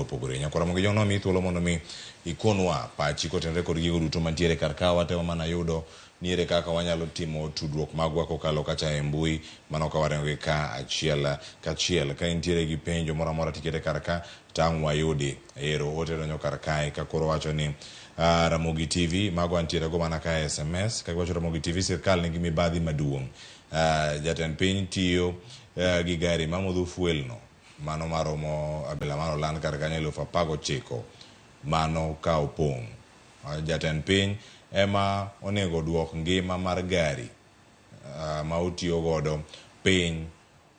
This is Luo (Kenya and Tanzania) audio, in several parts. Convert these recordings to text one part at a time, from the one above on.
Opogore. Nyakwar Ramogi Jong nomiyi thuolo mondo mi ikonwa pachi kotenore kod gigo duto mantiere kar ka. Watemo mana yudo ni ere kaka wanyalo timo tudruok magwa kokalo kacha e mbui mano ka waringo gi ka achiel kachiel. Ka intiere gi penjo moro amora tikete kar ka to ang' wayudi. Ero ote donjo kar kae ka koro wacho ni Ramogi TV mago antiere go mana ka e SMS ka giwacho Ramogi TV sirkal nigi mibadhi maduong'. Jatend piny tiyo gi gari mamodho fuel no Mano maromo abila mar oland kar kanyo 19,000 mano ka opong'. Jatend piny ema onego oduok ngima mar gari ma otiyo godo piny,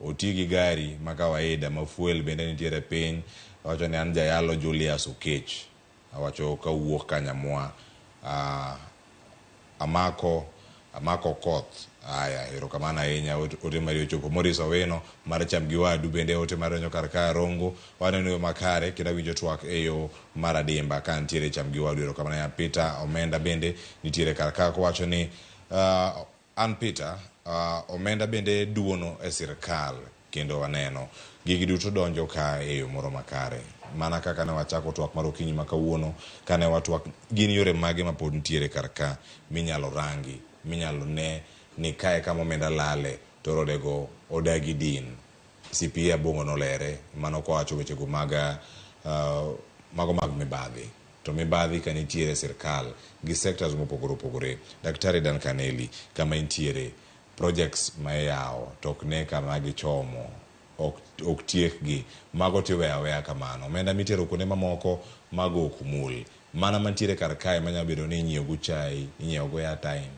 oti gi gari ma kawaida ma fuel bende nitiere piny. Owacho ni an jayalo Julius Okech. Awacho kawuok Kanyamwa. Amako amako koth. Aya, erokamano ahinya ote mari ochopo. Morris Owino mar cham gi wadu bende ote mari donjo kar ka Rongo. Waneno yo makare kendo awinjo twak e yo mar adimba ka nitiere cham gi wadu. Erokamano ahinya. Peter Omenda bende nitiere kar ka kowacho ni uh, An Peter, omenda bende duono e sirkal kendo waneno gigi duto donjo ka e yo moro makare. Mana kaka ne wachako twak mar okinyi ma kawuono kane watwak gin yore mage ma pod nitiere kar ka minyalo rangi, minyalo ne ni kae kama omenda lale to rodego odagi din. CPA Abong'o nolere mano kowacho wechego mag mago mag mibadhi. To mibadhi ka nitiere e sirkal gi sectors mopogore opogore. Daktari Duncan Elly, kama intiere, projects ma iyawo to ok ne kama gichomo, ok, ok tiekgi, mago to iweyo aweya kamano. Omenda mitero kuonde mamoko, mago ok mul. Mana mantiere kar kae manyalo bedo ni inyiewo go chai, inyiewo go airtime,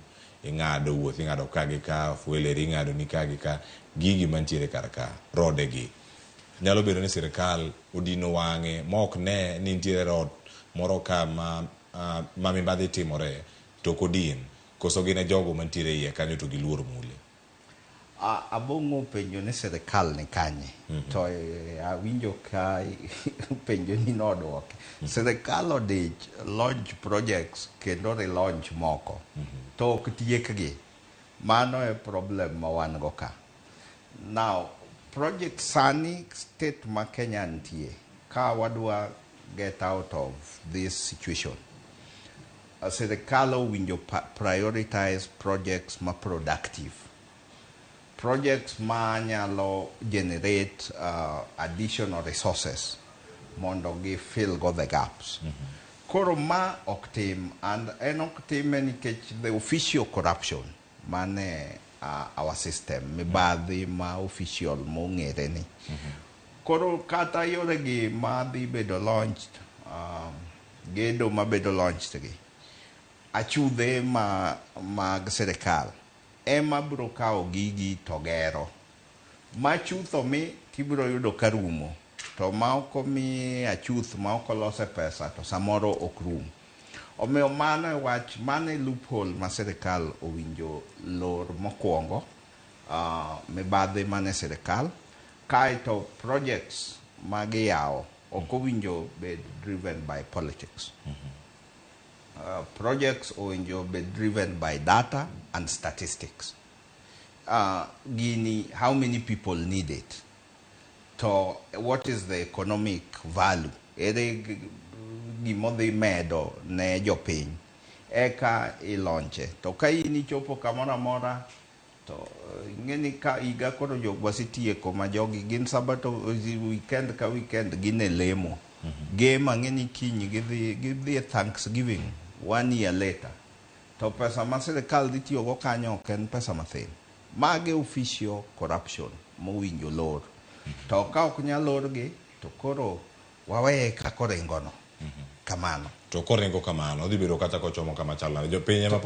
ing'ado wuoth, ing'ado ka gi ka, fuel eri ing'ado ni ka gi ka, gigi mantiere kar ka, rode gi. Nyalo bedo ni sirkal odino wang'e ma ok ne ni nitiere rot moro ka ma, ma mibadhi timore to ok odin, koso gin e jogo mantiere e iye kanyo to giluor mule? Abong'o openjo ni sirkal ni kanye? To awinjo ka penjo ni nodwoke. Sirkal odich launch projects kendo relaunch moko to ok tiekgi. Mano e problem ma wan go ka. Now, project sani state ma Kenya nitie, ka wadwa get out of this situation, sirikal owinjo prioritize projects ma productive. Projects ma nyalo generate additional resources mondo gi fill go the gaps. Koro ma ok tim, and en ok time nikech the official corruption mane our system, mibadhi ma official mong'ere ni. Koro kata yore gi ma dhi bedo launched, gedo mabedo launched gi, achudhe ma mag sirikal ema biro kawo gigi to gero. Ma chuth omi tibiro yudo ka rumo, to ma ok omi achuth ma ok olose pesa to samoro ok rum. Omiyo mano e wach, mano e loophole ma sirikal owinjo lor mokwongo, mibadhi mane sirikal, kaeto projects ma giyawo ok owinjo bed driven by politics. Projects owinjo bed driven by data and statistics. Gini, how many people need it? To what is the economic value? Ere gimodhi medo ne jopiny? Eka ilonche. To ka in ichopo kamoro amora, to ing'e ni ka higa koro jok wasetieko ma jogi gin sabato weekend ka weekend gin e lemo. Game ang'e ni kiny gidhi e Thanksgiving one year later. To pesa ma sirikal dhi tiyogo kanyo ok en pesa mathin. Mage official corruption mowinjo lor. To ka ok nyal lorgi to koro waweye kaka oringo no. Kamano. To koringo kamano, odhi bedo kata kochomo kama chal nade? Jopiny ema